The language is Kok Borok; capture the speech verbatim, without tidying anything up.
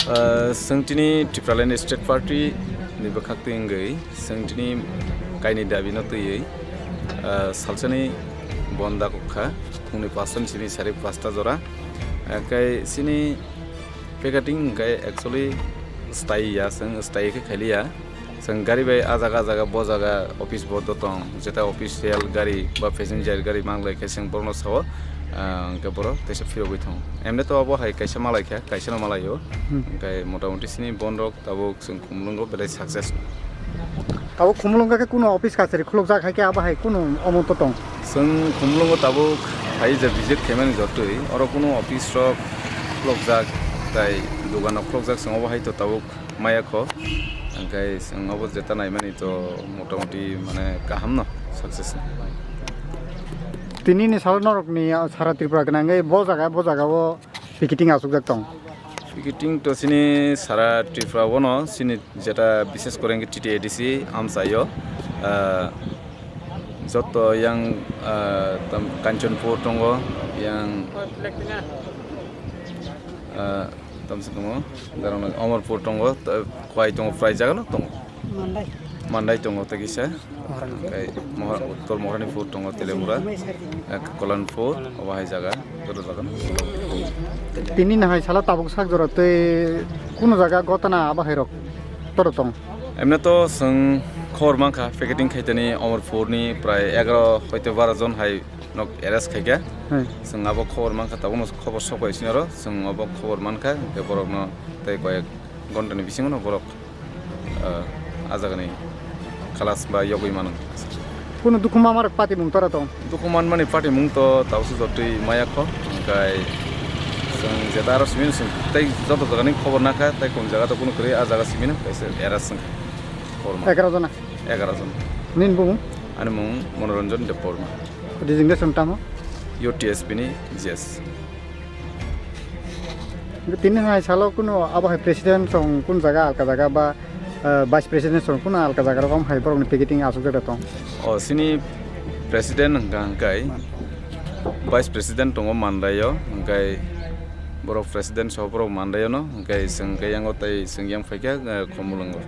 Ah, chwng tini Tipraland State Party ni bwkhak twi wngwi chwng tini kaini dabi no twiwi, ah, salsani bon da kok kha, phungni pasta ni simi sari pasta jora. Hwnkhe chini packeting hwnkhe actually style ya, chwng style khe khailiya. Chwng gari bai ah jaga, ah jaga, bo jaga office bo dotong, jeta official gari ba passenger gari manglai khe chwng borokno sao, ah, hwnkhe borok teisa phirogwi thango. Emni to abo hai kaisa malai kha, kaisa no malai o. Hmm. Hwnkhe motamoti chini bonrok tabuk chwng Khumulwngo belai success. Tabuk Khumulwngo khe kuno office kachari khulukjak hai khe abo hai kuno omo to tong? Chwng Khumulwngo tabuk hai je visit khaimani jotoi, oro kuno office rok khulukjak, tai dogan rok khulukjak, chwng obo hai to tabuk maya kho, hwnkhe chwng obo jeta naimani to motamoti mane kaham no success. Tini ni salo norok ni sara Tripura gwnangwi bo jaga bo jaga o picketing asukjak tong. Picketing to chini sara Tripura o no chini jeta bishes kore wngkhe T T A D C amchaio, ah, joto yang, ah, tam Kanchanpur tongo, yang, ah, tamsa tongo, darang Amarpur tongo, ta-, kwai tongo, prai jaga no tongo. Mandai. Mandai tongo tei kisa. Moharani. Tei Mohar-, Uttor Moharanipur tongo, Telebura, eh, Kolanpur, obo hai jaga, joto jaga no. Tini nahai salo tabuk sak jora tei kuno jaga gotana abo hai rok toro tong? Emne to chwng khobor mankha, picketing khaitani Amarpurni prai egaro hoite baro jon hai nok arrest khaikha. Hmm. Chwng abo khobor mankha, tabukno khobor sok bai sinaro chwng abo khobor mankha, hwnkhe borokno tei koyek ghontani bisingo no borok, ah, ah jagani khalas ba yogwi mano. Kuno dukhu ma marok patimung tora tong? Dukhu manmani patimung to tabuk se jotoi maya kho, hwnkhe chwng jeta aro simi chwng tei joto jagani khobor nakha, tei kom jaga to kuno kwrwi, ah jaga simi no kaisa era chwng khobor ma. Egaroh jona? Egaroh jon. Nini bumung? Ani mung Monoranjan Debbarma. Designation tamo? U T S P ni G S. Tini hai salo kuno abo hai president song kun jaga alka jaga ba, eh, vice president song kun alka jaga rokom hai borok ni picketing asuk jaga tong? O, sini president hwnkha hwnkhe vice president tongo Mandaio, hwnkhe borok president so borok Mandaio no, hwnkhe chwng khe yango tei chwng yang phaikha, eh, Khumulwngo.